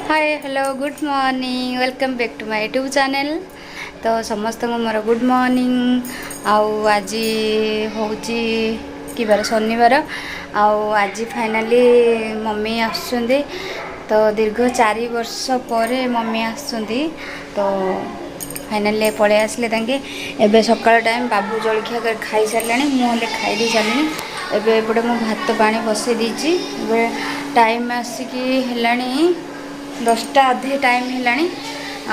Hi, hello, good morning, welcome back to my YouTube channel. ତ ସମସ୍ତଙ୍କୁ ମୋର good morning. ଆଉ ଆଜି ହେଉଛି କି ବାର? ଶନିବାର। ଆଉ ଆଜି ଫାଇନାଲି ମମି ଆସୁଛନ୍ତି। ତ ଦୀର୍ଘ 4 ବର୍ଷ ପରେ ମମି ଆସୁଛନ୍ତି। ତ ଫାଇନାଲି ପଳେଇ ଆସିଲେ ତାଙ୍କେ। ଏବେ ସକାଳ ଟାଇମ୍, ବାବୁ ଜଳଖିଆ କରି ଖାଇସାରିଲାଣି, ମୁଁ ହେଲେ ଖାଇ ଦେଇ ସାରିଲିଣି। ଏବେ ଏପଟେ ମୁଁ ଭାତ ପାଣି ବସେଇ ଦେଇଛି। ଏବେ ଟାଇମ୍ ଆସିକି ହେଲାଣି 10ଟା ଅଧେ ଟାଇମ୍ ହେଲାଣି।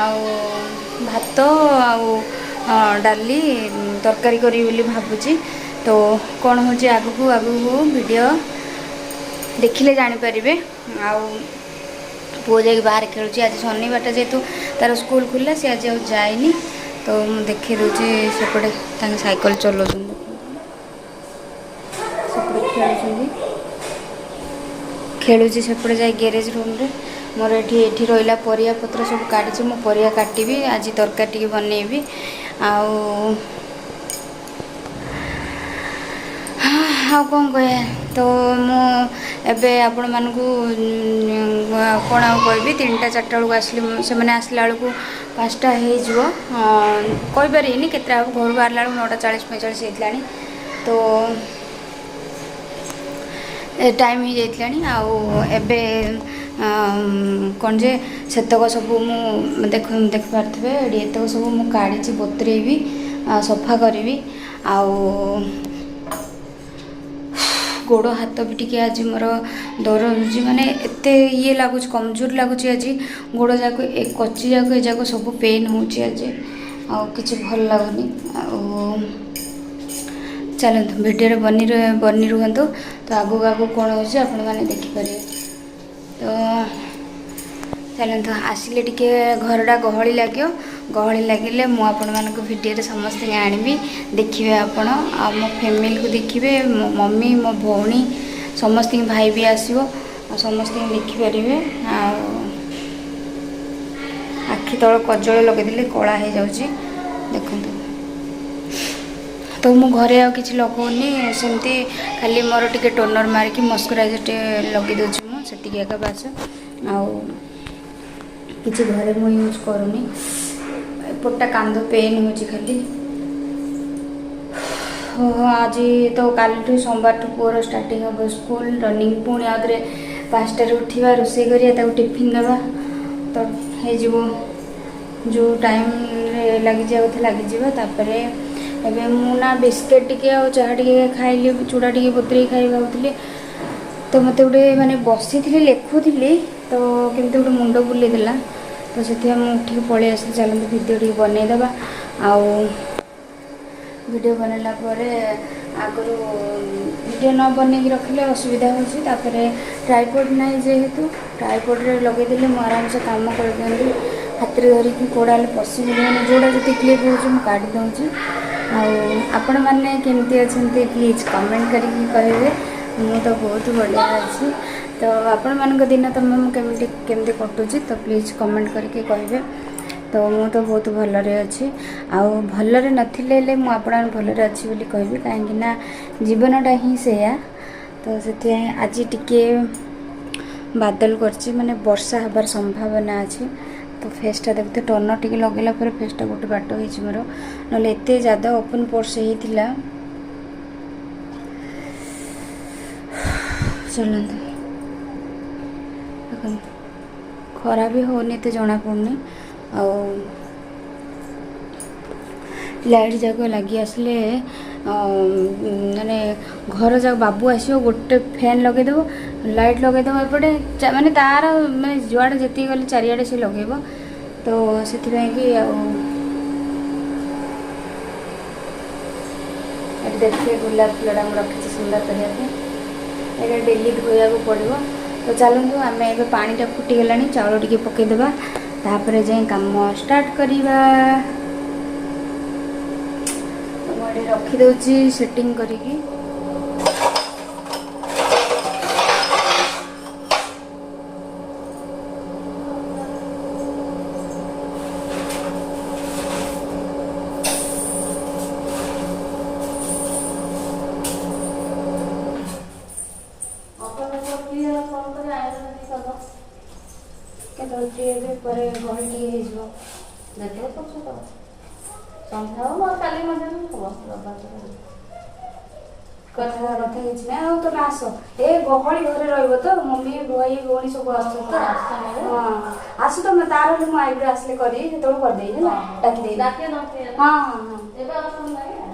ଆଉ ଭାତ ଆଉ ଡାଲି ତରକାରୀ କରିବି ବୋଲି ଭାବୁଛି। ତ କ'ଣ ହେଉଛି ଆଗକୁ ଆଗକୁ ଭିଡ଼ିଓ ଦେଖିଲେ ଜାଣିପାରିବେ। ଆଉ ପୁଅ ଯାଇକି ବାହାରେ ଖେଳୁଛି। ଆଜି ଶନିବାରଟା ଯେହେତୁ ତାର ସ୍କୁଲ ଖୋଲିଲା, ସେ ଆଜି ଆଉ ଯାଇନି। ତ ମୁଁ ଦେଖେଇ ଦେଉଛି, ସେପଟେ ତାଙ୍କ ସାଇକେଲ ଚଲାଉଛନ୍ତି, ସେପଟେ ଖେଳୁଛନ୍ତି। ଖେଳୁଛି ସେପଟେ ଯାଇ ଗ୍ୟାରେଜ ରୁମ୍ରେ। ମୋର ଏଠି ଏଠି ରହିଲା ପରିବା ପତ୍ର ସବୁ କାଟିଛି ମୁଁ, ପରିବା କାଟିବି, ଆଜି ତରକାରୀ ଟିକେ ବନେଇବି। ଆଉ କ'ଣ କହିବା? ତ ମୁଁ ଏବେ ଆପଣମାନଙ୍କୁ କ'ଣ ଆଉ କହିବି? 3ଟା 4ଟା ବେଳକୁ ଆସିଲି ମୁଁ। ସେମାନେ ଆସିଲା ବେଳକୁ 5ଟା ହେଇଯିବ। କହିପାରିବିନି କେତେଟା ହେବ। ଘରୁ ବାହାରିଲା ବେଳକୁ 9ଟା 40 45 ହେଇଥିଲାଣି, ତ ଟାଇମ୍ ହେଇଯାଇଥିଲାଣି। ଆଉ ଏବେ କ'ଣ ଯେ ସେତକ ସବୁ ମୁଁ ଦେଖିପାରୁଥିବେ ଏଠି, ଏତକ ସବୁ ମୁଁ କାଢ଼ିଛି, ବତୁରେଇବି, ସଫା କରିବି। ଆଉ ଗୋଡ଼ ହାତ ବି ଟିକେ ଆଜି ମୋର ଦରଜ ହେଉଛି, ମାନେ ଏତେ ଇଏ ଲାଗୁଛି, କମଜୋର ଲାଗୁଛି ଆଜି। ଗୋଡ଼ ଯାକ, ଏ କଚି ଯାକ, ଏ ଯାକ ସବୁ ପେନ୍ ହେଉଛି ଆଜି, ଆଉ କିଛି ଭଲ ଲାଗୁନି। ଆଉ ଚାଲନ୍ତୁ, ଭିଡ଼ିଓରେ ବନି ରୁହନ୍ତୁ। ତ ଆଗକୁ ଆଗକୁ କ'ଣ ହେଉଛି ଆପଣମାନେ ଦେଖିପାରିବେ। ତ ଚାଲନ୍ତୁ, ଆସିଲେ ଟିକେ ଘରଟା ଗହଳି ଲାଗିବ। ଗହଳି ଲାଗିଲେ ମୁଁ ଆପଣମାନଙ୍କୁ ଭିଡ଼ିଓରେ ସମସ୍ତଙ୍କୁ ଆଣିବି, ଦେଖିବେ ଆପଣ। ଆଉ ମୋ ଫ୍ୟାମିଲିକୁ ଦେଖିବେ, ମୋ ମମି, ମୋ ଭଉଣୀ ସମସ୍ତଙ୍କୁ, ଭାଇ ବି ଆସିବ, ଆଉ ସମସ୍ତଙ୍କୁ ଦେଖିପାରିବେ। ଆଉ ଆଖି ତଳ କଜଳ ଲଗେଇଦେଲେ କଳା ହେଇଯାଉଛି, ଦେଖନ୍ତୁ। ତ ମୁଁ ଘରେ ଆଉ କିଛି ଲଗାଉନି, ସେମିତି ଖାଲି ମୋର ଟିକେ ଟୋନର୍ ମାରିକି ମଶ୍ଚରାଇଜର୍ ଟିକେ ଲଗେଇ ଦେଉଛି ମୁଁ, ସେତିକି ଏକା ବାସ୍। ଆଉ କିଛି ଘରେ ମୁଁ ୟୁଜ୍ କରୁନି। ଏପଟଟା କାନ୍ଧ ପେନ୍ ହେଉଛି ଖାଲି। ଆଜି ତ କାଲିଠୁ ସୋମବାରଠୁ ପୁଅର ଷ୍ଟାର୍ଟିଂ ହେବ ସ୍କୁଲ ରନିଂ। ପୁଣି ଆଉଥରେ 5ଟାରେ ଉଠିବା, ରୋଷେଇ କରିବା, ତାକୁ ଟିଫିନ୍ ଦେବା, ତ ହେଇଯିବ। ଯେଉଁ ଟାଇମ୍ରେ ଲାଗିଯିବା କଥା ଲାଗିଯିବ। ତାପରେ ଏବେ ମୁଁ ନା ବିସ୍କେଟ୍ ଟିକେ ଆଉ ଚାହା ଟିକେ ଖାଇଲି, ଚୁଡ଼ା ଟିକେ ବତୁରେଇ ଖାଇ ଭାବୁଥିଲି। ତ ମୋତେ ଗୋଟେ ମାନେ ବସିଥିଲି, ଲେଖୁଥିଲି, ତ କେମିତି ଗୋଟେ ମୁଣ୍ଡ ବୁଲେଇ ଦେଲା। ତ ସେଥିପାଇଁ ମୁଁ ଉଠିକି ପଳେଇ ଆସିଲି। ଚାଲନ୍ତୁ, ଭିଡ଼ିଓ ଟିକେ ବନେଇଦେବା। ଆଉ ଭିଡ଼ିଓ ବନେଇଲା ପରେ, ଆଗରୁ ଭିଡ଼ିଓ ନ ବନେଇକି ରଖିଲେ ଅସୁବିଧା ହେଉଛି। ତାପରେ ଟ୍ରାଇପଡ଼ ନାହିଁ ଯେହେତୁ, ଟ୍ରାଇପଡ଼ରେ ଲଗେଇଦେଲେ ମୁଁ ଆରାମସେ କାମ କରିଦିଅନ୍ତି। ହାତରେ ଧରିକି କୋଉଟା ହେଲେ ପସିବୁଲ୍ ମାନେ ଯେଉଁଟା ଯେତିକି କ୍ଲିପ୍ ହେଉଛି ମୁଁ କାଢ଼ି ଦେଉଛି। ଆଉ ଆପଣମାନେ କେମିତି ଅଛନ୍ତି, ପ୍ଲିଜ୍ କମେଣ୍ଟ କରିକି କହିବେ। ମୁଁ ତ ବହୁତ ବଢ଼ିଆ ଅଛି। ତ ଆପଣମାନଙ୍କ ଦିନ ତ ମୁଁ କେମିତି କେମିତି କଟୁଛି, ତ ପ୍ଲିଜ୍ କମେଣ୍ଟ କରିକି କହିବେ। ତ ମୁଁ ତ ବହୁତ ଭଲରେ ଅଛି। ଆଉ ଭଲରେ ନଥିଲେ ହେଲେ ମୁଁ ଆପଣଙ୍କୁ ଭଲରେ ଅଛି ବୋଲି କହିବି, କାହିଁକି ନା ଜୀବନଟା ହିଁ ସେଇଆ। ତ ସେଥିପାଇଁ ଆଜି ଟିକେ ବାଦଲ କରିଛି, ମାନେ ବର୍ଷା ହେବାର ସମ୍ଭାବନା ଅଛି। ତ ଫେସ୍ଟା ଦେଖୁଥିବେ, ଟୋନର୍ ଟିକେ ଲଗେଇଲା ପରେ ଫେସ୍ଟା ଗୋଟେ ବାଟ ହେଇଛି ମୋର, ନହେଲେ ଏତେ ଜାଦା ଓପନ୍ ପୋର୍ସ ହେଇଥିଲା। ଚାଲନ୍ତୁ, ଦେଖନ୍ତୁ, ଖରା ବି ହେଉନି, ଏତେ ଜଣାପଡ଼ୁନି। ଆଉ ଲାଇଟ୍ ଯାକ ଲାଗି ଆସିଲେ ମାନେ ଘର ଯାକ, ବାବୁ ଆସିବ, ଗୋଟେ ଫ୍ୟାନ୍ ଲଗେଇଦେବ, ଲାଇଟ୍ ଲଗେଇଦେବ ଏପଟେ, ମାନେ ତାର ମାନେ ଯୁଆଡ଼େ ଯେତିକି ଗଲେ ଚାରିଆଡ଼େ ସେ ଲଗେଇବ। ତ ସେଥିପାଇଁ କି। ଆଉ ଏଠି ଦେଖିବେ, ଗୋଲାପ ଫୁଲଟା ମୁଁ ରଖିଛି ସୁନ୍ଦର କରିବା ପାଇଁ। ଏଇଟା ଡେଲି ଧୋଇବାକୁ ପଡ଼ିବ। ତ ଚାଲନ୍ତୁ ଆମେ ଏବେ ପାଣିଟା ଫୁଟିଗଲାଣି, ଚାଉଳ ଟିକେ ପକାଇଦେବା, ତାପରେ ଯାଇ କାମ ଷ୍ଟାର୍ଟ କରିବା। ତ ମୁଁ ଏଠି ରଖିଦେଉଛି ସେଟିଂ କରିକି। କେତେବେଳେ ଫ୍ରି ହେବେ? ପରେ ଗହଳି ଟିକେ ହେଇଯିବ। ଯେତେବେଳେ କରୁଛ କର, ସନ୍ଧ୍ୟା ହଉ ନହେଲେ କାଲି ମଧ୍ୟ ହବ, ରବିବାର। କଥା କଥା କିଛି ନାହିଁ। ଆଉ ତମେ ଆସ, ଏ ଗହଳି ଘରେ ରହିବ ତ, ମମି, ଭାଇ, ଭଉଣୀ ସବୁ ଆସୁଛନ୍ତି ତ। ହଁ, ଆସ ତମେ। ତାର ହେଲେ ମୁଁ ଆଇବ୍ରୋ ଆସିଲେ କରିବି, ସେତେବେଳେ କରିଦେବି, ହେଲା? ଡାକିଦେବି। ହଁ ହଁ ହଁ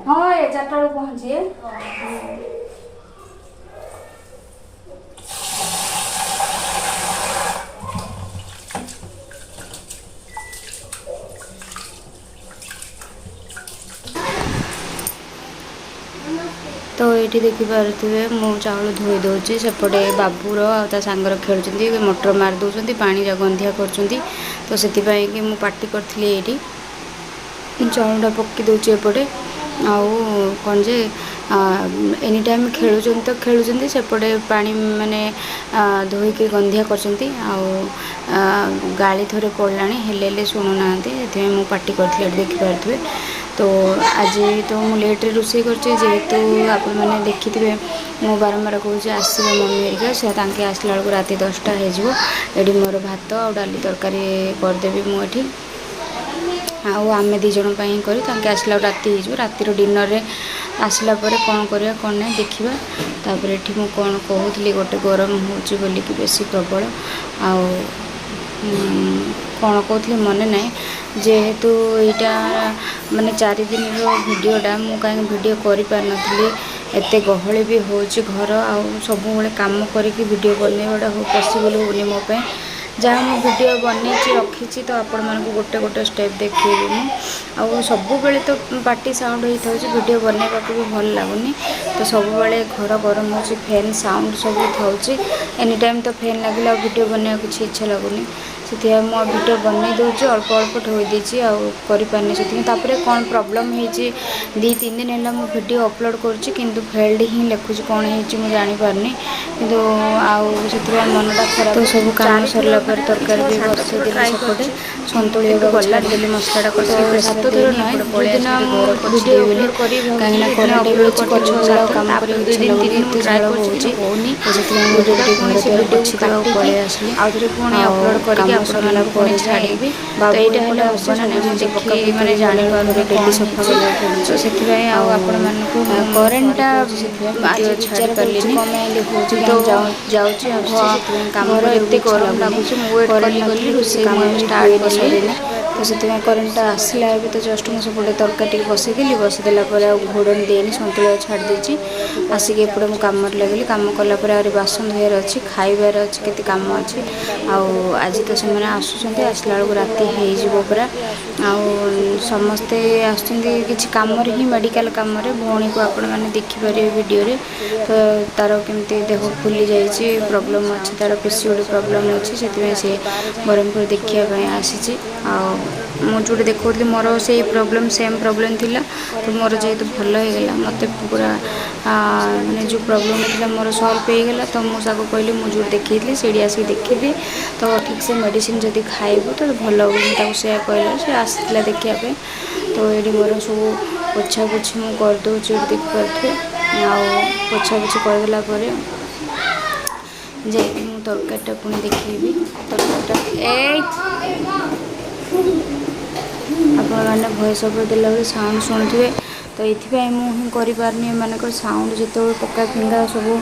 ହଁ, ଏ 4ଟା ବେଳକୁ ପହଞ୍ଚି। ତ ଏଇଠି ଦେଖିପାରୁଥିବେ, ମୁଁ ଚାଉଳ ଧୋଇ ଦେଉଛି, ସେପଟେ ବାବୁର ଆଉ ତା ସାଙ୍ଗର ଖେଳୁଛନ୍ତି, ମଟର ମାରି ଦେଉଛନ୍ତି, ପାଣି ଗନ୍ଧିଆ କରୁଛନ୍ତି। ତ ସେଥିପାଇଁ କି ମୁଁ ପାଟି କରିଥିଲି। ଏଇଠି ଚାଉଳଟା ପକାଇ ଦେଉଛି ଏପଟେ। ଆଉ କ'ଣ ଯେ ଏନି ଟାଇମ୍ ଖେଳୁଛନ୍ତି ତ ଖେଳୁଛନ୍ତି, ସେପଟେ ପାଣି ମାନେ ଧୋଇକି ଗନ୍ଧିଆ କରୁଛନ୍ତି। ଆଉ ଗାଳି ଥରେ ପଡ଼ିଲାଣି, ହେଲେ ହେଲେ ଶୁଣୁନାହାନ୍ତି, ସେଥିପାଇଁ ମୁଁ ପାଟି କରିଥିଲି। ଏଠି ଦେଖିପାରୁଥିବେ। ତ ଆଜି ତ ମୁଁ ଲେଟ୍ରେ ରୋଷେଇ କରିଛି, ଯେହେତୁ ଆପଣମାନେ ଦେଖିଥିବେ ମୁଁ ବାରମ୍ବାର କହୁଛି, ଆସିବେ ମମି ହେରିକା, ସେ ତାଙ୍କେ ଆସିଲା ବେଳକୁ ରାତି 10ଟା ହେଇଯିବ। ଏଠି ମୋର ଭାତ ଆଉ ଡାଲି ତରକାରୀ କରିଦେବି ମୁଁ ଏଠି, ଆଉ ଆମେ 2 ଜଣ ପାଇଁ କରି ତାଙ୍କେ ଆସିଲା ବେଳକୁ ରାତି ହେଇଯିବ। ରାତିର ଡିନରରେ ଆସିଲା ପରେ କ'ଣ କରିବା କ'ଣ ନାହିଁ ଦେଖିବା। ତାପରେ ଏଠି ମୁଁ କ'ଣ କହୁଥିଲି ଗୋଟେ, ଗରମ ହେଉଛି ବୋଲିକି ବେଶୀ ପ୍ରବଳ। ଆଉ କ'ଣ କହୁଥିଲି ମନେ ନାହିଁ। ଯେହେତୁ ଏଇଟା ମାନେ 4 ଦିନର ଭିଡ଼ିଓଟା, ମୁଁ କାହିଁକି ଭିଡ଼ିଓ କରିପାରିନଥିଲି, ଏତେ ଗହଳି ବି ହେଉଛି ଘର, ଆଉ ସବୁବେଳେ କାମ କରିକି ଭିଡ଼ିଓ ବନେଇବାଟା ପସିବଲ୍ ହେଉନି ମୋ ପାଇଁ। ଯାହା ମୁଁ ଭିଡ଼ିଓ ବନେଇଛି ରଖିଛି, ତ ଆପଣମାନଙ୍କୁ ଗୋଟେ ଗୋଟେ ଷ୍ଟେପ୍ ଦେଖେଇବି ମୁଁ। ଆଉ ସବୁବେଳେ ତ ପାଟି ସାଉଣ୍ଡ ହେଇଥାଉଛି, ଭିଡ଼ିଓ ବନେଇବାକୁ ବି ଭଲ ଲାଗୁନି। ତ ସବୁବେଳେ ଘର ଗରମ ହେଉଛି, ଫ୍ୟାନ୍ ସାଉଣ୍ଡ ସବୁ ଥାଉଛି, ଏନି ଟାଇମ୍ ତ ଫ୍ୟାନ୍ ଲାଗିଲେ ଆଉ ଭିଡ଼ିଓ ବନେଇବାକୁ କିଛି ଇଚ୍ଛା ଲାଗୁନି। ସେଥିପାଇଁ ମୁଁ ଭିଡ଼ିଓ ବନେଇ ଦେଉଛି, ଅଳ୍ପ ଅଳ୍ପ ଥୋଇ ଦେଇଛି, ଆଉ କରିପାରିନି ସେଥିପାଇଁ। ତାପରେ କ'ଣ ପ୍ରୋବ୍ଲେମ୍ ହେଇଛି, 2 3 ଦିନ ହେଲା ମୁଁ ଭିଡ଼ିଓ ଅପଲୋଡ଼ କରୁଛି କିନ୍ତୁ ଫେଲ୍ଡ ହିଁ ଲେଖୁଛି। କ'ଣ ହେଇଛି ମୁଁ ଜାଣିପାରୁନି କିନ୍ତୁ, ଆଉ ସେଥିପାଇଁ ମନଟା ଖରାପ। ତ ସବୁ କାମ ସରିଲା ପରେ ତରକାରୀ ବି ବସେଇଦେଲି, ସେପଟେ ସନ୍ତୁଳି ହେବାକୁ ଛାଡ଼ିଦେଲି, ମସଲାଟା କଷି ପ୍ରେସର ଦେଇନି। ଏପଟେ ପଳେଇ ଆସିଲି ଘର ପୋଛିଦେବି ବୋଲି, କାହିଁକିନା କରେଣ୍ଟ ଏବେ ଅଛି, ପୋଛିଦେଲେ ଆଉ କାମ କରିବାକୁ ଇଚ୍ଛା ଲାଗୁନି, ଏତେ ଝାଳ ବହୁଛି। ତ ସେଥିପାଇଁ ମୁଁ ଟିକେ ଘର ଦ୍ୱାର ପୋଛି ଦେବାକୁ ପଳେଇ ଆସିଲି। ଆଉ ଥରେ ପୁଣି ଆଉ ଅପଲୋଡ଼ କରିକି କାମ ସରିଲା ଆପଣମାନଙ୍କୁ ପୁଣି ପରେ ଛାଡ଼ିବି। ତ ବାବୁ ଏଇଟା ଏପଟେ ହେଲେ ଆସୁଛି, ହବ ନା ସବୁ ନାହିଁ, ମୁଁ ଜିନିଷ ଦେଖି ପକାପକି ମାନେ କରି ଜାଣିପାରୁନି ଡେଲି କ'ଣ ସଫା ହେଇଛି। କରିବାକୁ ତ ପଡ଼ୁଛି। ସେଥିପାଇଁ ଆଉ ଆଉ ଆପଣମାନଙ୍କୁ ମୁଁ କରେଣ୍ଟଟା ସରି କହୁଛି, ସେଥିପାଇଁ ଆଜି ଭିଡ଼ିଓ ବିଚାର ଛାଡ଼ି କରୁଛି ପାରିଲିନି। କ'ଣ ପାଇଁ ଏମିତି ହେଉଛି, ତ ଯାଉଛି ଆସୁଛି, ସେଥିପାଇଁ କାମ ଘର କରିବାକୁ ଏତେ ଇଚ୍ଛା ଗରମ ଲାଗୁନି। ଲାଗୁଛି, ମୁଁ ୱେଟ୍ କରେଣ୍ଟ କଲି କଲି ନଥିଲେ କିଛି ରୋଷେଇ କାମ ମୁଁ ଏବେ ବି ଷ୍ଟାର୍ଟ ହୁଏନି, କଲି। ସରେନି। ତ ସେଥିପାଇଁ କରେଣ୍ଟଟା ଆସିଲା ଏବେ ତ ଜଷ୍ଟ ମୁଁ ସେପଟେ ତରକାରୀ ଟିକେ ବସେଇଦେଲି। ବସେଇଦେଲା ପରେ ଆଉ ଘୋଡ଼ଣି ଦେଇନି, ସନ୍ତୁଳା ଛାଡ଼ି ଦେଇଛି। ଆସିକି ଏପଟେ ମୁଁ କାମରେ ଲାଗିଲି। କାମ କଲା ପରେ ଆହୁରି ବାସନ ଧୋଇବାର ଅଛି, ଖାଇବାର ଅଛି, କେତେ କାମ ଅଛି। ଆଉ ଆଜି ତ ସେମାନେ ଆସୁଛନ୍ତି, ଆସିଲା ବେଳକୁ ରାତି ହେଇଯିବ ପୁରା। ଆଉ ସମସ୍ତେ ଆସୁଛନ୍ତି କିଛି କାମରେ ହିଁ, ମେଡ଼ିକାଲ କାମରେ। ଭଉଣୀକୁ ଆପଣମାନେ ଦେଖିପାରିବେ ଭିଡ଼ିଓରେ, ତ ତାର କେମିତି ଦେହ ଫୁଲି ଯାଇଛି, ପ୍ରୋବ୍ଲେମ୍ ଅଛି ତାର, ପିସିଓଡ଼ି ପ୍ରୋବ୍ଲେମ୍ ଅଛି, ସେଥିପାଇଁ ସେ ବ୍ରହ୍ମପୁର ଦେଖିବା ପାଇଁ ଆସିଛି। ଆଉ ମୁଁ ଯେଉଁଠି ଦେଖାଉଥିଲି, ମୋର ସେଇ ପ୍ରୋବ୍ଲେମ୍, ସେମ୍ ପ୍ରୋବ୍ଲେମ୍ ଥିଲା। ତ ମୋର ଯେହେତୁ ଭଲ ହେଇଗଲା, ମୋତେ ପୁରା ମାନେ ଯେଉଁ ପ୍ରୋବ୍ଲେମ୍ ଥିଲା ମୋର ସଲ୍ଭ ହେଇଗଲା। ତ ମୁଁ ତାକୁ କହିଲି, ମୁଁ ଯେଉଁଠି ଦେଖେଇଥିଲି ସେଇଠି ଆସିକି ଦେଖିଦିଏ, ତ ଠିକ୍ସେ ମେଡ଼ିସିନ୍ ଯଦି ଖାଇବୁ ତ ଭଲ ହେବ। ମୁଁ ତାକୁ ସେଇଆ କହିଲା, ସେ ଆସିଥିଲା ଦେଖିବା ପାଇଁ। ତ ଏଇଠି ମୋର ସବୁ ପୋଛାପୋଛି ମୁଁ କରିଦେଉଛି, ଏଠି ଦେଖିପାରୁଥିବେ। ଆଉ ପୋଛାପୋଛି କରିଦେଲା ପରେ ଯାଇକି ମୁଁ ତରକାରୀଟା ପୁଣି ଦେଖେଇବି। ତରକାରୀଟା ଏଇ ଆପଣମାନେ ଭଏସ୍ ଓଭର୍ ଦେଲାବେଳେ ସାଉଣ୍ଡ ଶୁଣୁଥିବେ, ତ ଏଥିପାଇଁ ମୁଁ ହିଁ କରିପାରୁନି। ଏମାନଙ୍କର ସାଉଣ୍ଡ ଯେତେବେଳେ ପକା ଫିଙ୍ଗା ସବୁ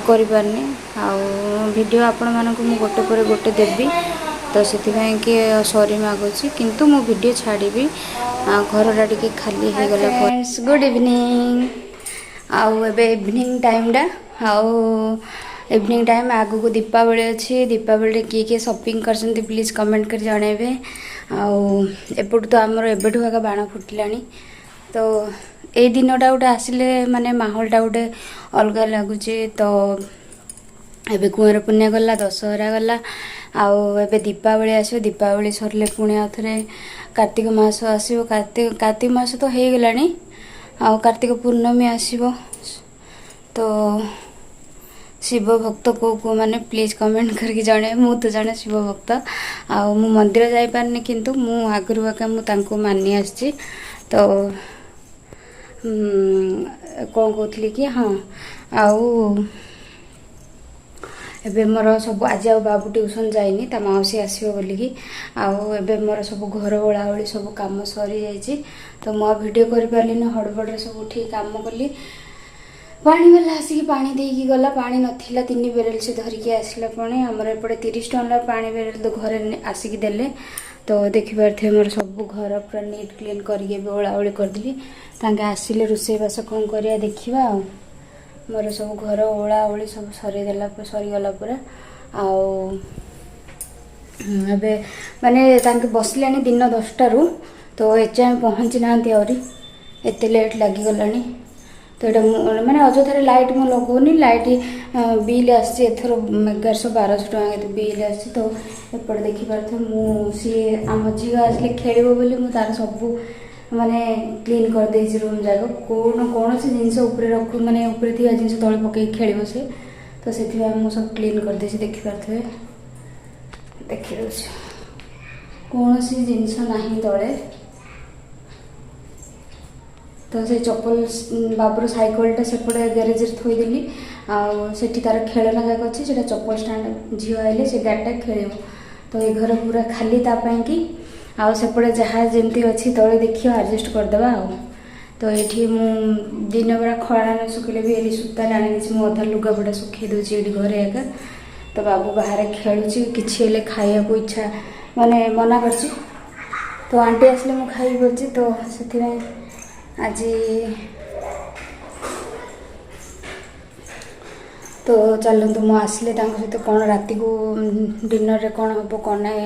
କରିପାରୁନି। ଆଉ ଭିଡ଼ିଓ ଆପଣମାନଙ୍କୁ ମୁଁ ଗୋଟେ ପରେ ଗୋଟେ ଦେବି, ତ ସେଥିପାଇଁ କି ସରି ମାଗୁଛି, କିନ୍ତୁ ମୁଁ ଭିଡ଼ିଓ ଛାଡ଼ିବି ଘରଟା ଟିକେ ଖାଲି ହେଇଗଲା ପରେ। Good evening. ଆଉ ଏବେ ଇଭିନିଂ ଟାଇମ୍ଟା, ଆଉ ଇଭିନିଂ ଟାଇମ୍, ଆଗକୁ ଦୀପାବଳି ଅଛି। ଦୀପାବଳିରେ କିଏ କିଏ ସପିଂ କରିଛନ୍ତି ପ୍ଲିଜ୍ କମେଣ୍ଟ କରି ଜଣାଇବେ। ଆଉ ଏପଟୁ ତ ଆମର ଏବେଠୁ ଆଗ ବାଣ ଫୁଟିଲାଣି। ତ ଏଇ ଦିନଟା ଗୋଟେ ଆସିଲେ ମାନେ ମାହୋଲଟା ଗୋଟେ ଅଲଗା ଲାଗୁଛି। ତ ଏବେ କୁଆଁର ପୂର୍ଣ୍ଣିମା ଗଲା, ଦଶହରା ଗଲା, ଆଉ ଏବେ ଦୀପାବଳି ଆସିବ। ଦୀପାବଳି ସରିଲେ ପୁଣି ଆଉ ଥରେ କାର୍ତ୍ତିକ ମାସ ଆସିବ। କାର୍ତ୍ତିକ ମାସ ତ ହେଇଗଲାଣି, ଆଉ କାର୍ତ୍ତିକ ପୂର୍ଣ୍ଣମୀ ଆସିବ। ତ ଶିବ ଭକ୍ତ କେଉଁ କେଉଁମାନେ ପ୍ଲିଜ୍ କମେଣ୍ଟ କରିକି ଜଣାଇବେ। ମୁଁ ତ ଜଣେ ଶିବ ଭକ୍ତ, ଆଉ ମୁଁ ମନ୍ଦିର ଯାଇପାରୁନି, କିନ୍ତୁ ମୁଁ ଆଗରୁ ଏକା ମୁଁ ତାଙ୍କୁ ମାନି ଆସିଛି। ତ କ'ଣ କହୁଥିଲି କି, ହଁ, ଆଉ ଏବେ ମୋର ସବୁ ଆଜି ଆଉ ବାବୁ ଟ୍ୟୁସନ୍ ଯାଇନି, ତା ମାଉସୀ ଆସିବ ବୋଲିକି। ଆଉ ଏବେ ମୋର ସବୁ ଘର ଓଳାଓଳି ସବୁ କାମ ସରିଯାଇଛି। ତ ମୁଁ ଆଉ ଭିଡ଼ିଓ କରିପାରିଲିନି, ହଡ଼ବଡ଼ରେ ସବୁ ଉଠିକି କାମ କଲି। ପାଣି ବାଲା ଆସିକି ପାଣି ଦେଇକି ଗଲା, ପାଣି ନଥିଲା, 3 ବେରେଲ ସେ ଧରିକି ଆସିଲା। ପୁଣି ଆମର ଏପଟେ 30 ଟଙ୍କାର ପାଣି ବେରେଲ ତ ଘରେ ଆସିକି ଦେଲେ। ତ ଦେଖିପାରୁଥିବେ ମୋର ସବୁ ଘର ପୁରା ନିଟ୍ କ୍ଲିନ୍ କରିକି ଏବେ ଓଳାଓଳି କରିଦେଲି। ତାଙ୍କେ ଆସିଲେ ରୋଷେଇବାସ କ'ଣ କରିବା ଦେଖିବା। ଆଉ ମୋର ସବୁ ଘର ଓଳାଓଳି ସବୁ ସରିଦେଲା, ସରିଗଲା ପୁରା। ଆଉ ଏବେ ମାନେ ତାଙ୍କେ ବସିଲେଣି ଦିନ 10ଟାରୁ, ତ ଏଯାଏଁ ପହଞ୍ଚି ନାହାନ୍ତି, ଆହୁରି ଏତେ ଲେଟ୍ ଲାଗିଗଲାଣି। ତ ଏଇଟା ମୁଁ ମାନେ ଅଯଥାରେ ଲାଇଟ୍ ମୁଁ ଲଗାଉନି। ଲାଇଟ୍ ବିଲ୍ ଆସିଛି ଏଥର 1100 1200 ଟଙ୍କା କେତେ ବିଲ୍ ଆସିଛି। ତ ଏପଟେ ଦେଖିପାରୁଥିବେ, ମୁଁ ସିଏ ଆମ ଝିଅ ଆସିଲେ ଖେଳିବ ବୋଲି ମୁଁ ତାର ସବୁ ମାନେ କ୍ଲିନ୍ କରିଦେଇଛି ରୁମ୍ ଯାକ। କୌଣସି ଜିନିଷ ଉପରେ ରଖୁ, ମାନେ ଉପରେ ଥିବା ଜିନିଷ ତଳେ ପକେଇକି ଖେଳିବ ସେ, ତ ସେଥିପାଇଁ ମୁଁ ସବୁ କ୍ଲିନ୍ କରିଦେଇଛି। ଦେଖିପାରୁଥିବେ, ଦେଖିଦେଉଛି, କୌଣସି ଜିନିଷ ନାହିଁ ତଳେ। ତ ସେ ଚପଲ, ବାବୁର ସାଇକେଲଟା ସେପଟେ ଗ୍ୟାରେଜରେ ଥୋଇଦେଲି, ଆଉ ସେଠି ତାର ଖେଳନା ଯାକ ଅଛି। ସେଇଟା ଚପଲ ଷ୍ଟାଣ୍ଡ, ଝିଅ ଆଇଲେ ସେ ଗାଡ଼ିଟା ଖେଳିବ। ତ ଏ ଘର ପୁରା ଖାଲି ତା ପାଇଁକି, ଆଉ ସେପଟେ ଯାହା ଯେମିତି ଅଛି ତଳେ ଦେଖିବା, ଆଡ଼ଜଷ୍ଟ କରିଦେବା। ଆଉ ତ ଏଇଠି ମୁଁ ଦିନ ବେଳା ଖରା ନ ଶୁଖିଲେ ବି ଏଠି ସୂତା ଟାଣି ଦେଇଛି, ମୁଁ ଅଧା ଲୁଗାପଟା ଶୁଖେଇ ଦେଉଛି ଏଇଠି ଘରେ ଏକା। ତ ବାବୁ ବାହାରେ ଖେଳୁଛି, କିଛି ହେଲେ ଖାଇବାକୁ ଇଚ୍ଛା ମାନେ ମନା କରିଛି, ତ ଆଣ୍ଟି ଆସିଲେ ମୁଁ ଖାଇବି ବୋଲୁଛି। ତ ସେଥିପାଇଁ ଆଜି ତ ଚାଲନ୍ତୁ, ମୁଁ ଆସିଲେ ତାଙ୍କ ସହିତ କ'ଣ ରାତିକୁ ଡିନରରେ କ'ଣ ହେବ କ'ଣ ନାହିଁ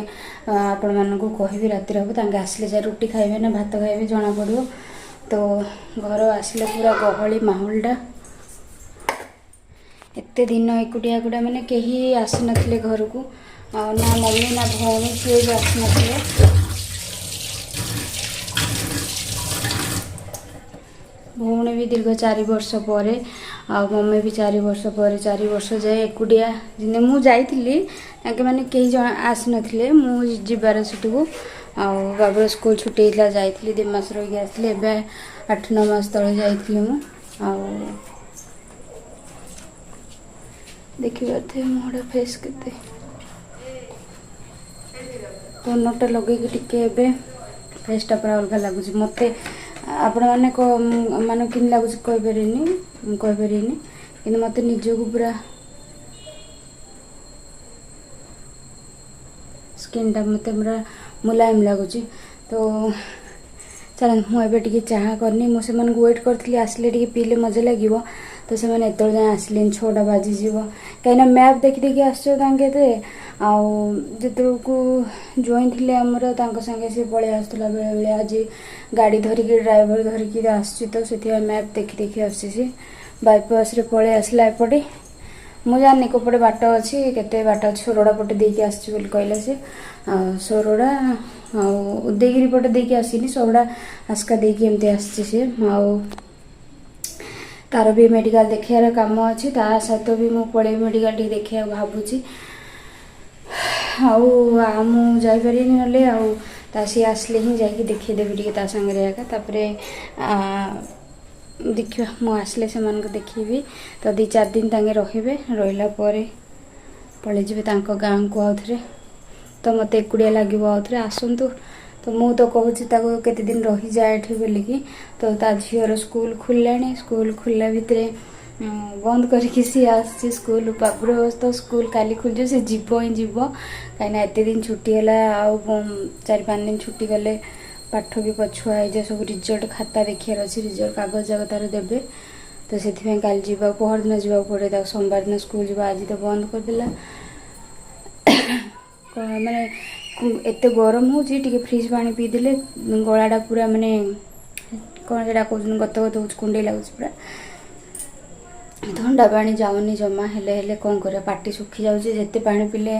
ଆପଣମାନଙ୍କୁ କହିବି। ରାତିରେ ହେବ, ତାଙ୍କେ ଆସିଲେ ଯାଇ ରୁଟି ଖାଇବେ ନା ଭାତ ଖାଇବେ ଜଣାପଡ଼ିବ। ତ ଘର ଆସିଲେ ପୁରା ଗହଳି ମାହୋଲଟା। ଏତେ ଦିନ ଏକୁଟିଆ ଏକୁଟିଆ, ମାନେ କେହି ଆସିନଥିଲେ ଘରକୁ, ଆଉ ନା ମମି ନା ଭଉଣୀ କିଏ ବି ଆସିନଥିଲେ। ଭଉଣୀ ବି ଦୀର୍ଘ 4 ବର୍ଷ ପରେ, ଆଉ ମମି ବି 4 ବର୍ଷ ପରେ, 4 ବର୍ଷ ଯାଏ ଏକୁଟିଆ। ଦିନେ ମୁଁ ଯାଇଥିଲି, ତାଙ୍କେ ମାନେ କେହି ଜଣ ଆସିନଥିଲେ ମୁଁ ଯିବାର ସେଠିକୁ। ଆଉ ବାବୁର ସ୍କୁଲ ଛୁଟି ହେଇଥିଲା, ଯାଇଥିଲି, 2 ମାସ ରହିକି ଆସିଥିଲି। ଏବେ 8-9 ମାସ ତଳେ ଯାଇଥିଲି ମୁଁ। ଆଉ ଦେଖିପାରୁଥିବେ ମୋର ଫେସ୍ କେତେ ଟୋନରଟା ଲଗେଇକି ଟିକେ ଏବେ ଫେସ୍ଟା ପୁରା ଅଲଗା ଲାଗୁଛି ମୋତେ। ଆପଣମାନେ ମାନେ କେମିତି ଲାଗୁଛି କହିପାରିବିନି, ମୁଁ କହିପାରିବିନି, କିନ୍ତୁ ମୋତେ ନିଜକୁ ପୁରା ସ୍କିନ୍ଟା ମୋତେ ପୁରା ମୁଲାୟମ ଲାଗୁଛି। ତ ଚାଲନ୍ତୁ, ମୁଁ ଏବେ ଟିକେ ଚାହା କରିନି। ମୁଁ ସେମାନଙ୍କୁ ୱେଟ୍ କରିଥିଲି, ଆସିଲେ ଟିକେ ପିଇଲେ ମଜା ଲାଗିବ। ତ ସେମାନେ ଏତେବେଳେ ଯାଏଁ ଆସିଲେନି, 6ଟା ବାଜିଯିବ, କାହିଁକିନା ମ୍ୟାପ୍ ଦେଖି ଦେଖି ଆସୁଛ ତାଙ୍କେ ଏତେ। ଆଉ ଯେତେବେଳକୁ ଜ୍ୱାଇଁ ଥିଲେ ଆମର, ତାଙ୍କ ସାଙ୍ଗେ ସେ ପଳେଇ ଆସୁଥିଲା ବେଳେବେଳେ। ଆଜି ଗାଡ଼ି ଧରିକି, ଡ୍ରାଇଭର ଧରିକି ଆସୁଛି, ତ ସେଥିପାଇଁ ମ୍ୟାପ୍ ଦେଖି ଦେଖି ଆସୁଛି। ସେ ବାଇପାସ୍ରେ ପଳେଇ ଆସିଲା ଏପଟେ। ମୁଁ ଜାଣିନି କୋଉପଟେ ବାଟ ଅଛି, କେତେ ବାଟ ଅଛି। ସୋରଡ଼ା ପଟେ ଦେଇକି ଆସିଛି ବୋଲି କହିଲା ସେ। ଆଉ ସୋରଡ଼ା ଆଉ ଉଦୟଗିରି ପଟେ ଦେଇକି ଆସିନି, ସୋରଡ଼ା ଆସ୍କା ଦେଇକି ଏମିତି ଆସିଛି ସେ। ଆଉ ତାର ବି ମେଡ଼ିକାଲ ଦେଖିବାର କାମ ଅଛି, ତା ସହିତ ବି ମୁଁ ପଳେଇବି ମେଡ଼ିକାଲ ଟିକେ ଦେଖିବାକୁ ଭାବୁଛି। ଆଉ ମୁଁ ଯାଇପାରିବିନି ନହେଲେ, ଆଉ ତା ସିଏ ଆସିଲେ ହିଁ ଯାଇକି ଦେଖେଇଦେବି ଟିକେ ତା ସାଙ୍ଗରେ ଏକା। ତାପରେ ଦେଖିବା, ମୁଁ ଆସିଲେ ସେମାନଙ୍କୁ ଦେଖିବି। ତ 2-4 ଦିନ ତାଙ୍କେ ରହିବେ, ରହିଲା ପରେ ପଳେଇଯିବେ ତାଙ୍କ ଗାଁକୁ ଆଉଥରେ। ତ ମୋତେ ଏକୁଟିଆ ଲାଗିବ ଆଉଥରେ। ଆସନ୍ତୁ, ତ ମୁଁ ତ କହୁଛି ତାକୁ କେତେ ଦିନ ରହିଯାଏ ଏଠି ବୋଲିକି। ତ ତା ଝିଅର ସ୍କୁଲ ଖୋଲିଲାଣି, ସ୍କୁଲ ଖୋଲିଲା ଭିତରେ ବନ୍ଦ କରିକି ସିଏ ଆସିଛି ସ୍କୁଲ। ବାବୁର ତ ସ୍କୁଲ କାଲି ଖୋଲିଯିବ, ସେ ଯିବ ହିଁ ଯିବ, କାହିଁକିନା ଏତେ ଦିନ ଛୁଟି ହେଲା। ଆଉ 4-5 ଦିନ ଛୁଟି କଲେ ପାଠ ବି ପଛୁଆ ହେଇଯିବ ସବୁ। ରିଜଲ୍ଟ ଖାତା ଦେଖିବାର ଅଛି, ରିଜଲ୍ଟ କାଗଜ ଯାକ ତାର ଦେବେ, ତ ସେଥିପାଇଁ କାଲି ଯିବାକୁ, ପହରଦିନ ଯିବାକୁ ପଡ଼ିବ ତାକୁ। ସୋମବାର ଦିନ ସ୍କୁଲ ଯିବ, ଆଜି ତ ବନ୍ଦ କରିଦେଲା। ମାନେ ଏତେ ଗରମ ହେଉଛି, ଟିକେ ଫ୍ରିଜ୍ ପାଣି ପିଇଦେଲେ ଗଳାଟା ପୁରା ମାନେ କ'ଣ ସେଇଟା କହୁଛନ୍ତି, ଗତ ଗତ ହେଉଛି, କୁଣ୍ଡେଇ ଲାଗୁଛି ପୁରା। ଥଣ୍ଡା ପାଣି ଯାଉନି ଜମା। ହେଲେ ହେଲେ କ'ଣ କରିବା, ପାଟି ଶୁଖି ଯାଉଛି, ଯେତେ ପାଣି ପିଇଲେ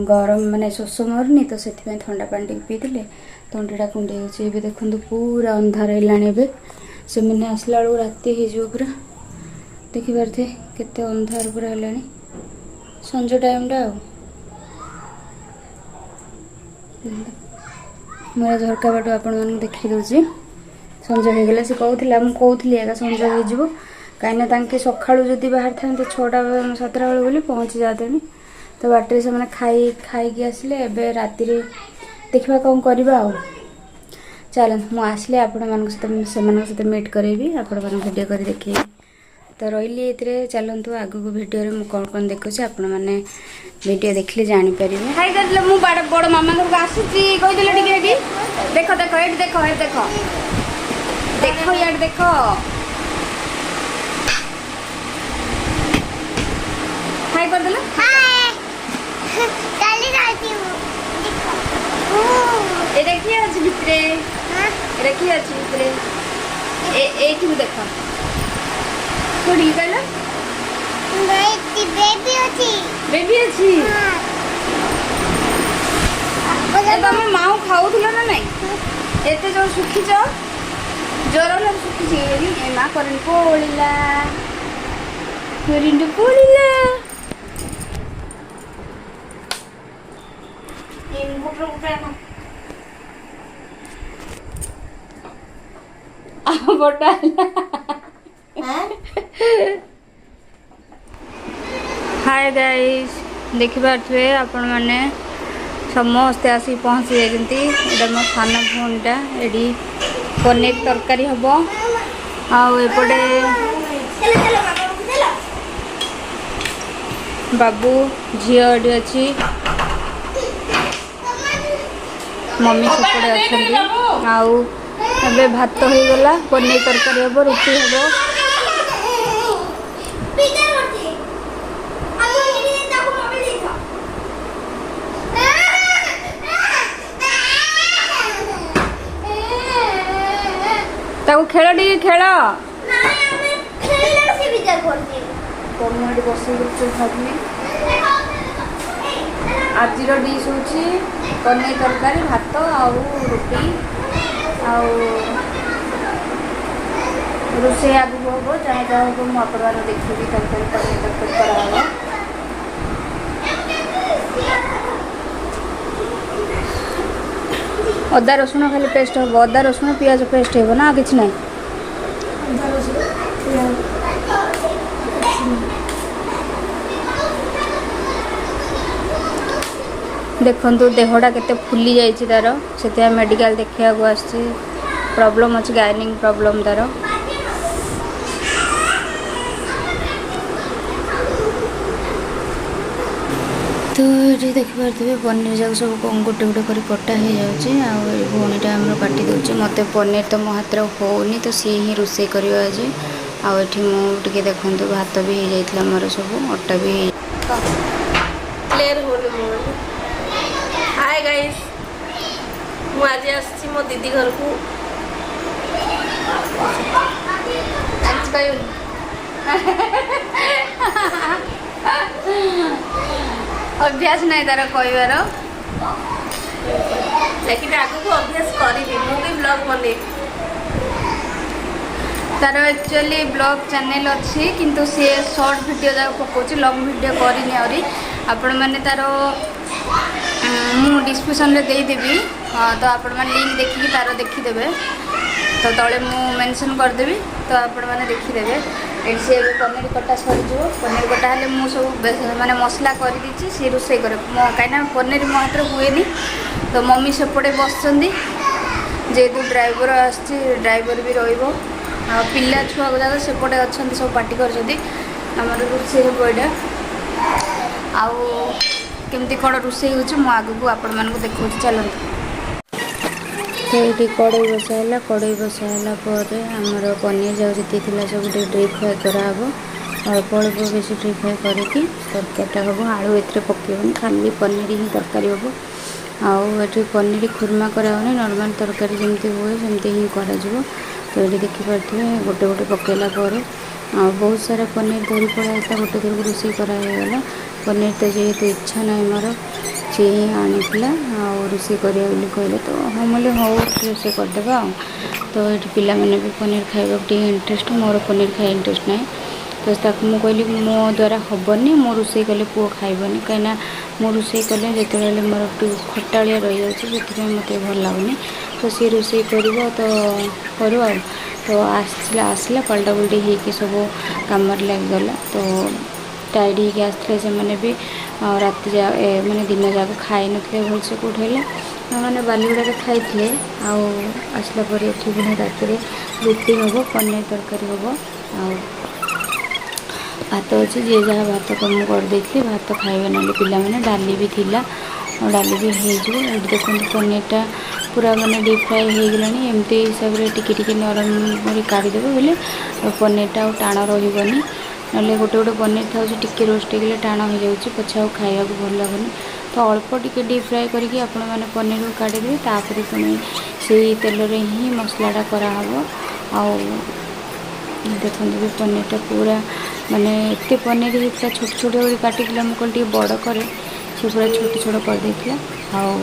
ଗରମ ମାନେ ଶୋଷ ମରୁନି। ତ ସେଥିପାଇଁ ଥଣ୍ଡା ପାଣି ଟିକେ ପିଇଦେଲେ ତଣ୍ଟିଟା କୁଣ୍ଡେଇ ହେଉଛି। ଏବେ ଦେଖନ୍ତୁ ପୁରା ଅନ୍ଧାର ହେଲାଣି, ଏବେ ସେମାନେ ଆସିଲା ବେଳକୁ ରାତି ହେଇଯିବ ପୁରା। ଦେଖିପାରୁଥିବେ କେତେ ଅନ୍ଧାର ପୁରା ହେଲାଣି, ସଞ୍ଜ ଟାଇମ୍ଟା। ଆଉ ମୁଁ ଝରକା ବାଟୁ ଆପଣମାନଙ୍କୁ ଦେଖେଇ ଦେଉଛି, ସଞ୍ଜ ହେଇଗଲା। ସେ କହୁଥିଲା, ମୁଁ କହୁଥିଲି ଏକା ସଞ୍ଜ ହେଇଯିବ, କାହିଁକିନା ତାଙ୍କେ ସକାଳୁ ଯଦି ବାହାରିଥାନ୍ତେ 6ଟା 7ଟା ବେଳକୁ ବୋଲି ପହଞ୍ଚି ଯାଆନ୍ତେଣି। ତ ବାଟରେ ସେମାନେ ଖାଇକି ଆସିଲେ। ଏବେ ରାତିରେ ଦେଖିବା କ'ଣ କରିବା ଆଉ। ଚାଲନ୍ତୁ, ମୁଁ ଆସିଲେ ଆପଣମାନଙ୍କ ସହିତ ସେମାନଙ୍କ ସହିତ ମିଟ୍ କରେଇବି, ଆପଣମାନଙ୍କୁ ଭିଡ଼ିଓ କରି ଦେଖେଇବି। ତ ରହିଲି ଏଥିରେ। ଚାଲନ୍ତୁ, ଆଗକୁ ଭିଡ଼ିଓରେ ମୁଁ କ'ଣ କ'ଣ ଦେଖୁଛି, ଆପଣମାନେ ଭିଡ଼ିଓ ଦେଖିଲେ ଜାଣିପାରିବେ। ହାଇ କରିଦେଲେ। ମୁଁ ବଡ଼ ବଡ଼ ମାମା ଘରକୁ ଆସିଛି କହିଦେଲେ ଟିକେ। ଏଠି ଦେଖ, ଦେଖ, ଏଠି ଦେଖ, ଏଠି ଦେଖ, ଦେଖ, ଇଆଡ଼େ ଦେଖ। ହାଇ କରିଦେଲେ। କାଲି ରାତିବୁ। ଏଇଟା କିଏ ଅଛି ଭିତରେ? ଏଇଟା କିଏ ଅଛି ଭିତରେ? ଏଇଠିକୁ ଦେଖ। କୋଉଠିକି କହିଲ? ବେବି ଅଛି। ବେବି ଅଛି। ଏ ତମେ ମାଉ ଖାଉଥିଲ ନା ନାଇଁ? ଏତେ ଯୋଉ ଶୁଖିଛ, ଜ୍ୱର ହେଲା, ଶୁଖିଛି। ଏ ମା, କରେଣ୍ଟ ପୋଳିଲା, କରେଣ୍ଟ ପୋଳିଲା। ଇନଭର୍ଟର ଗୋଟେ ଆଣ। ବଟା ହେଲା। ହାଏ ଗାଇସ୍, ଦେଖିପାରୁଥିବେ ଆପଣମାନେ, ସମସ୍ତେ ଆସିକି ପହଞ୍ଚି ଯାଇଛନ୍ତି। ଏଇଟା ମୋ ସାନ ଭଉଣୀଟା। ଏଠି ପନିର ତରକାରୀ ହେବ ଆଉ ଏପଟେ ଚାଲ ଚାଲ, ମାମା ଚାଲ। ବାବୁ ଝିଅ ଏଠି ଅଛି, ମମି ସେପଟେ ଅଛନ୍ତି। ଆଉ ଏବେ ଭାତ ହେଇଗଲା, ପନିର ତରକାରୀ ହେବ, ରୁଟି ହେବ। ପିଜା କରୁଛି ଆଉ ଏଠି ତାକୁ ମୋବାଇଲ ଦେଇଥାଅ। ତାକୁ ଖେଳ, ଟିକେ ଖେଳ। ନାଇଁ, ଆମେ ଖେଳିଲା, ସେ ବିଚାର କରୁଛି। ମୁଁ ଏଠି ବସିକି ଗୁପଚୁପ୍ ଖାଉଥିଲି। ଆଜିର ଡିଶ୍ ହେଉଛି ପନିର ତରକାରୀ, ଭାତ ଆଉ ରୁଟି। ଆଉ ରୋଷେଇ ଆଗକୁ ହେବ, ଯାହା ଯାହା ହେବ ମୁଁ ଆପଣମାନଙ୍କୁ ଦେଖିବି। ତରକାରୀ, ପନିର ତରକାରୀ କରାହେବ। ଅଦା ରସୁଣ ଖାଲି ପେଷ୍ଟ ହେବ, ଅଦା ରସୁଣ ପିଆଜ ପେଷ୍ଟ ହେବ ନା ଆଉ କିଛି ନାହିଁ? ଅଦା ରସୁଣ ପିଆଜ। ଦେଖନ୍ତୁ, ଦେହଟା କେତେ ଫୁଲି ଯାଇଛି ତାର। ସେଥିପାଇଁ ମେଡ଼ିକାଲ ଦେଖିବାକୁ ଆସିଛି। ପ୍ରୋବ୍ଲେମ୍ ଅଛି, ଗାଇନିଂ ପ୍ରୋବ୍ଲେମ୍ ତାର। ତ ଏଠି ଦେଖିପାରୁଥିବେ, ପନିର ଯାକ ସବୁ କ'ଣ ଗୋଟେ ଗୋଟେ କରି କଟା ହେଇଯାଉଛି। ଆଉ ଏ ଭଉଣୀଟା ଆମର କାଟି ଦେଉଛି ମୋତେ। ପନିର ତ ମୋ ହାତରେ ହେଉନି, ତ ସିଏ ହିଁ ରୋଷେଇ କରିବ ଆଜି। ଆଉ ଏଠି ମୁଁ ଟିକେ ଦେଖନ୍ତୁ, ଭାତ ବି ହେଇଯାଇଥିଲା ମୋର, ସବୁ ଅଟା ବି ହେଇ କ୍ଲିୟର ହଉନି ମୋବାଇଲ। ହାଏ ଗାଇସ୍, ମୁଁ ଆଜି ଆସିଛି ମୋ ଦିଦି ଘରକୁ। କିଛି କହିବୁନି? ଅଭ୍ୟାସ ନାହିଁ ତାର କହିବାର। ଲେକିନ ଆଗକୁ ଅଭ୍ୟାସ କରିବି, ମୁଁ ବି ବ୍ଲଗ ବନେଇବି। ତାର ଆକ୍ଚୁଆଲି ବ୍ଲଗ୍ ଚ୍ୟାନେଲ୍ ଅଛି, କିନ୍ତୁ ସିଏ ସର୍ଟ ଭିଡ଼ିଓ ଯାକ ପକାଉଛି, ଲଙ୍ଗ୍ ଭିଡ଼ିଓ କରିନି ଆହୁରି। ଆପଣମାନେ ତାର ମୁଁ ଡିସ୍କ୍ରିପ୍ସନ୍ରେ ଦେଇଦେବି, ତ ଆପଣମାନେ ଲିଙ୍କ୍ ଦେଖିକି ତାର ଦେଖିଦେବେ। ତ ତଳେ ମୁଁ ମେନସନ୍ କରିଦେବି, ତ ଆପଣମାନେ ଦେଖିଦେବେ। ଏଠି ସିଏ ଏବେ ପନିର କଟା ସରିଯିବ। ପନିର କଟା ହେଲେ ମୁଁ ସବୁ ମାନେ ମସଲା କରିଦେଇଛି, ସିଏ ରୋଷେଇ କରେ ମୋ, କାହିଁକିନା ପନିର ମୋ ହାତରେ ହୁଏନି। ତ ମମି ସେପଟେ ବସିଛନ୍ତି। ଯେହେତୁ ଡ୍ରାଇଭର ଆସିଛି, ଡ୍ରାଇଭର ବି ରହିବ ଆଉ ପିଲା ଛୁଆ ଗୁଡ଼ାକ ସେପଟେ ଅଛନ୍ତି, ସବୁ ପାଟି କରୁଛନ୍ତି। ଆମର ରୋଷେଇ ହେବ ଏଇଟା। ଆଉ କେମିତି କ'ଣ ରୋଷେଇ ହେଉଛି, ମୁଁ ଆଗକୁ ଆପଣମାନଙ୍କୁ ଦେଖାଉଛି। ଚାଲନ୍ତୁ। ତ ଏଇଠି କଡ଼େଇ ବସା ହେଲା। କଡ଼େଇ ବସା ହେଲା ପରେ ଆମର ପନିର ଯାକ ଯେତିକି ଥିଲା ସବୁ ଟିକେ ଡିପ୍ ଫ୍ରାଏ କରାହେବ। ଅଳ୍ପ ଅଳ୍ପ, ବେଶୀ ଡିପ୍ ଫ୍ରାଏ କରିକି ତରକାରୀଟା ହେବ। ଆଳୁ ଏଥିରେ ପକାଇବନି, ଖାଲି ପନିର ହିଁ ତରକାରୀ ହେବ। ଆଉ ଏଠି ପନିର ଖୁର୍ମା କରାହେବନି, ନର୍ମାଲ୍ ତରକାରୀ ଯେମିତି ହୁଏ ସେମିତି ହିଁ କରାଯିବ। ତ ଏଠି ଦେଖିପାରୁଥିବେ, ଗୋଟେ ଗୋଟେ ପକାଇଲା ପରେ ଆଉ ବହୁତ ସାରା ପନିର ଧରି ପଳେଇ ଆସିଲା, ଗୋଟେ ଥରକୁ ରୋଷେଇ କରାହେଇଗଲା। ପନିର ତ ଯେହେତୁ ଇଚ୍ଛା ନାହିଁ ମୋର, ସିଏ ହିଁ ଆଣିଥିଲା ଆଉ ରୋଷେଇ କରିବା ବୋଲି କହିଲେ, ତ ହଁ ବୋଲି ହଉ, ରୋଷେଇ କରିଦେବା। ଆଉ ତ ଏଠି ପିଲାମାନେ ବି ପନିର ଖାଇବାକୁ ଟିକେ ଇଣ୍ଟରେଷ୍ଟ, ମୋର ପନିର ଖାଇବା ଇଣ୍ଟରେଷ୍ଟ ନାହିଁ। ତ ତାକୁ ମୁଁ କହିଲି, ମୋ ଦ୍ୱାରା ହେବନି, ମୁଁ ରୋଷେଇ କଲେ ପୁଅ ଖାଇବନି, କାହିଁକିନା ମୁଁ ରୋଷେଇ କଲେ ଯେତେବେଳେ ହେଲେ ମୋର ଟିକେ ଖଟାଳିଆ ରହିଯାଉଛି, ସେଥିପାଇଁ ମୋତେ ଭଲ ଲାଗୁନି। ତ ସିଏ ରୋଷେଇ କରିବ ତ କରୁ। ଆଉ ତ ଆସିଲା ଆସିଲା ପାଲଟା ପଲଟି ହେଇକି ସବୁ କାମରେ ଲାଗିଗଲା। ତ ଟାୟାର୍ଡ଼ ହେଇକି ଆସିଥିଲେ ସେମାନେ ବି, ରାତି ଯା ମାନେ ଦିନ ଯାକ ଖାଇନଥିଲେ ଭଲସେ। କେଉଁଠି ହେଲେ ମାନେ ବାଲିଗୁଡ଼ାରେ ଖାଇଥିଲେ। ଆଉ ଆସିଲା ପରେ ଏଠି ପୁଣି ରାତିରେ ରୁଟି ହେବ, ପନିର ତରକାରୀ ହେବ ଆଉ ଭାତ ଅଛି। ଯିଏ ଯାହା ଭାତ ମୁଁ କରିଦେଇଥିଲି, ଭାତ ଖାଇବେ ନହେଲେ ପିଲାମାନେ। ଡାଲି ବି ଥିଲା, ଡାଲି ବି ହେଇଯିବ। ଏଠି ଦେଖନ୍ତୁ, ପନିରଟା ପୁରା ମାନେ ଡିପ୍ ଫ୍ରାଏ ହେଇଗଲାଣି। ଏମିତି ହିସାବରେ ଟିକେ ଟିକେ ନରମ କରି କାଢ଼ିଦେବେ ବୋଲେ ପନିରଟା ଆଉ ଟାଣ ରହିବନି। ନହେଲେ ଗୋଟେ ଗୋଟେ ପନିର ଥାଉଛି, ଟିକେ ରୋଷ୍ଟ ହେଇଗଲେ ଟାଣ ହେଇଯାଉଛି ପଛେ, ଆଉ ଖାଇବାକୁ ଭଲ ଲାଗୁନି। ତ ଅଳ୍ପ ଟିକେ ଡିପ୍ ଫ୍ରାଏ କରିକି ଆପଣମାନେ ପନିରକୁ କାଢ଼ିଦେବେ। ତାପରେ ପୁଣି ସେଇ ତେଲରେ ହିଁ ମସଲାଟା କରାହେବ। ଆଉ ଦେଖନ୍ତୁ ବି, ପନିରଟା ପୁରା ମାନେ ଏତେ ପନିର ହେଇଥିଲା, ଛୋଟ ଛୋଟ କରି କାଟିଥିଲା। ମୁଁ କହିଲି ଟିକେ ବଡ଼ କରେ, ସେ ପୁରା ଛୋଟ ଛୋଟ କରିଦେଇଥିଲା। ଆଉ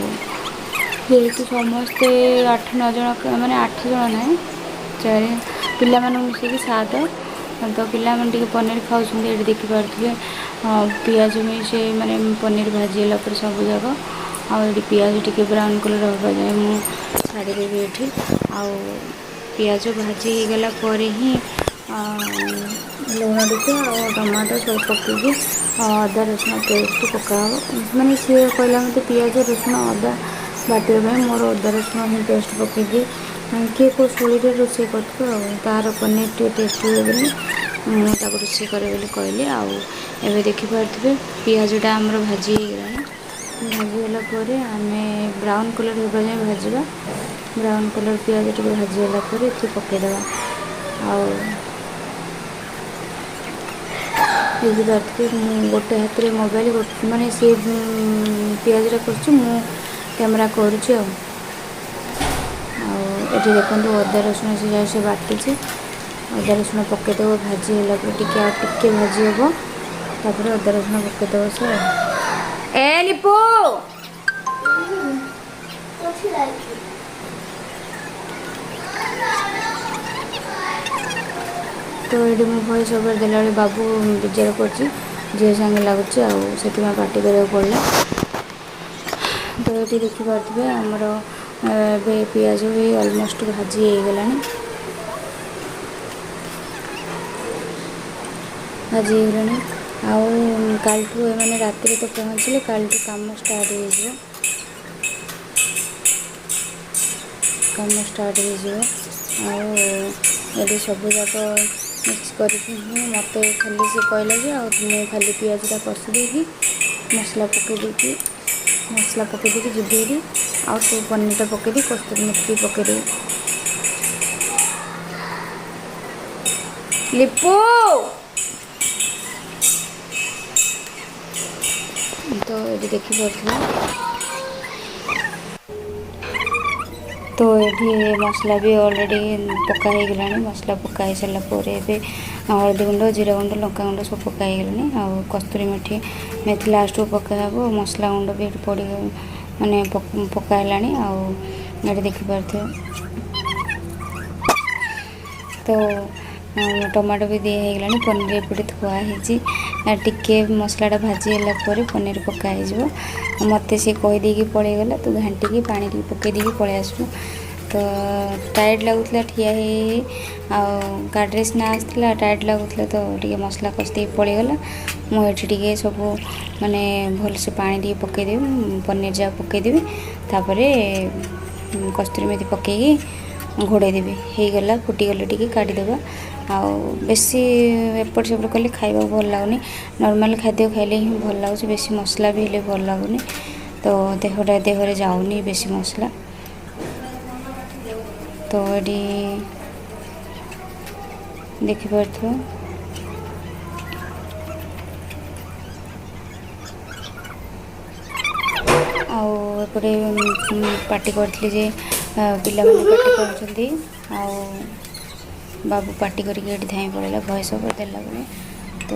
ଯେହେତୁ ସମସ୍ତେ 8-9 ଜଣ, ମାନେ 8 ଜଣ ନାହିଁ, ଚାରି ପିଲାମାନଙ୍କୁ ମିଶେଇକି ସାତ, ତ ପିଲାମାନେ ଟିକେ ପନିର ଖାଉଛନ୍ତି। ଏଠି ଦେଖିପାରୁଥିବେ, ପିଆଜ ବି ସେ ମାନେ ପନିର ଭାଜି ହେଲା ପରେ ସବୁ ଯାକ। ଆଉ ଏଠି ପିଆଜ ଟିକେ ବ୍ରାଉନ୍ କଲର୍ ହେବା ଯାଏ ମୁଁ ଛାଡ଼ିଦେବି ଏଠି। ଆଉ ପିଆଜ ଭାଜି ହେଇଗଲା ପରେ ହିଁ ଲୁଣ ଟିକେ ଆଉ ଟମାଟୋ ସବୁ ପକେଇକି ଅଦା ରସୁଣ ପେଷ୍ଟ ପକାହେବ। ମାନେ ସିଏ କହିଲା ମୋତେ ପିଆଜ ରସୁଣ ଅଦା ବାଟିବା ପାଇଁ, ମୋର ଅଦା ରସୁଣ ହିଁ ପେଷ୍ଟ ପକେଇକି। କିଏ କେଉଁ ଶୈଳୀରେ ରୋଷେଇ କରୁଥିବ। ଆଉ ତାର ପନିର ଟିକେ ଟେଷ୍ଟ ହୁଏ ବୋଲି ମୁଁ ତାକୁ ରୋଷେଇ କରେ ବୋଲି କହିଲି। ଆଉ ଏବେ ଦେଖିପାରୁଥିବେ, ପିଆଜଟା ଆମର ଭାଜି ହେଇଗଲାଣି। ଭାଜି ହେଲା ପରେ ଆମେ ବ୍ରାଉନ୍ କଲର୍ ହେବା ଯାଏଁ ଭାଜିବା। ବ୍ରାଉନ୍ କଲର୍ ପିଆଜ ଟିକେ ଭାଜି ହେଲା ପରେ ଏଠି ପକାଇଦେବା। ଆଉ ଦେଖିପାରୁଥିବେ, ମୁଁ ଗୋଟେ ହାତରେ ମୋବାଇଲ, ମାନେ ସିଏ ପିଆଜଟା କରୁଛି, ମୁଁ କ୍ୟାମେରା କରୁଛି। ଆଉ ଆଉ ଏଠି ଦେଖନ୍ତୁ, ଅଦା ରସୁଣ ସେ ଯାହା ସେ ବାଟିଛି, ଅଦା ରସୁଣ ପକାଇଦେବ। ଭାଜି ହେଲା ପରେ ଟିକେ ଆଉ ଟିକେ ଭାଜି ହେବ, ତାପରେ ଅଦା ରସୁଣ ପକାଇଦେବ ସେ। ଏ ଲିପୁ। ଅଛି ଲାଗି। ତ ଏଇଠି ମୁଁ ଭଏସ୍ ଓଭର୍ ଦେଲାବେଳେ ବାବୁ ବିଜାର କରୁଛି, ଝିଅ ସାଙ୍ଗେ ଲାଗୁଛି, ଆଉ ସେଥିପାଇଁ ପାଟି କରିବାକୁ ପଡ଼ିଲା। ତ ଏଠି ଦେଖିପାରୁଥିବେ, ଆମର ଏବେ ପିଆଜ ବି ଅଲମୋଷ୍ଟ ଭାଜି ହେଇଗଲାଣି। ଭାଜି ହେଇଗଲାଣି। ଆଉ କାଲିଠୁ ଏମାନେ ରାତିରେ ତ ପହଞ୍ଚିଲେ, କାଲିଠୁ କାମ ଷ୍ଟାର୍ଟ ହେଇଯିବ। କାମ ଷ୍ଟାର୍ଟ ହେଇଯିବ। ଆଉ ଏଠି ସବୁଯାକ ମିକ୍ସ କରିକି ହିଁ ମୋତେ ଖାଲି ସେ କହିଲା ଯେ ଆଉ ମୁଁ ଖାଲି ପିଆଜଟା କଷି ଦେଇକି ମସଲା ପକାଇ ଦେଇକି ଯିବି ହେରି। ଆଉ ସବୁ ପନିରଟା ପକାଇ ଦେଇ କସ୍ତୁରୀ ମେଥି ପକାଇ ଦେବି। ଲିପୁ। ତ ଏଠି ଦେଖିପାରୁଥିବେ, ତ ଏଠି ମସଲା ବି ଅଲରେଡ଼ି ପକା ହେଇଗଲାଣି। ମସଲା ପକା ହେଇସାରିଲା ପରେ ଏବେ ହଳଦୀ ଗୁଣ୍ଡ, ଜିରା ଗୁଣ୍ଡ, ଲଙ୍କା ଗୁଣ୍ଡ ସବୁ ପକା ହେଇଗଲାଣି। ଆଉ କସ୍ତୁରୀ ମେଥି ଲାଷ୍ଟକୁ ପକା ହେବ। ମସଲା ଗୁଣ୍ଡ ବି ଏଠି ପଡ଼ି ମାନେ ପକା ହେଲାଣି। ଆଉ ଏଠି ଦେଖିପାରୁଥିବେ, ତ ଟମାଟୋ ବି ଦିଆ ହେଇଗଲାଣି। ପନିର ଏପଟେ ଥୁଆ ହେଇଛି। ଟିକେ ମସଲାଟା ଭାଜି ହେଲା ପରେ ପନିର ପକା ହେଇଯିବ। ମୋତେ ସେ କହିଦେଇକି ପଳେଇଗଲା, ତୁ ଘାଣ୍ଟିକି ପାଣି ଟିକେ ପକାଇ ଦେଇକି ପଳେଇ ଆସିବୁ। ତ ଟାୟାର୍ଡ଼ ଲାଗୁଥିଲା ଠିଆ ହେଇ ହେଇ, ଆଉ ଗାଡ଼ିରେ ସିନା ଆସିଥିଲା, ଟାୟାର୍ଡ଼ ଲାଗୁଥିଲା। ତ ଟିକେ ମସଲା କଷି ଦେଇକି ପଳେଇଗଲା। ମୁଁ ଏଠି ଟିକେ ସବୁ ମାନେ ଭଲସେ ପାଣି ଟିକେ ପକାଇଦେବି, ପନିର ଯାକ ପକାଇଦେବି, ତାପରେ କସ୍ତୁରୀ ମେଥି ପକାଇକି ଘୋଡ଼େଇ ଦେବି। ହେଇଗଲା, ଫୁଟିଗଲେ ଟିକେ କାଢ଼ିଦେବା। ଆଉ ବେଶୀ ଏପଟ ସେପଟ କଲେ ଖାଇବାକୁ ଭଲ ଲାଗୁନି। ନର୍ମାଲ୍ ଖାଦ୍ୟ ଖାଇଲେ ହିଁ ଭଲ ଲାଗୁଛି। ବେଶୀ ମସଲା ବି ହେଲେ ଭଲ ଲାଗୁନି, ତ ଦେହଟା ଦେହରେ ଯାଉନି ବେଶୀ ମସଲା। ତ ଏଠି ଦେଖିପାରୁଥିବ। ଆଉ ଏପଟେ ପାଟି କରିଥିଲି ଯେ ପିଲାମାନେ ପାଟି କରୁଛନ୍ତି। ଆଉ ବାବୁ ପାଟି କରିକି ଏଠି ଧାଇଁ ପଳେଇଲା ଭଏସ୍ ଓଭର୍ ଦେଲା ବେଳେ। ତ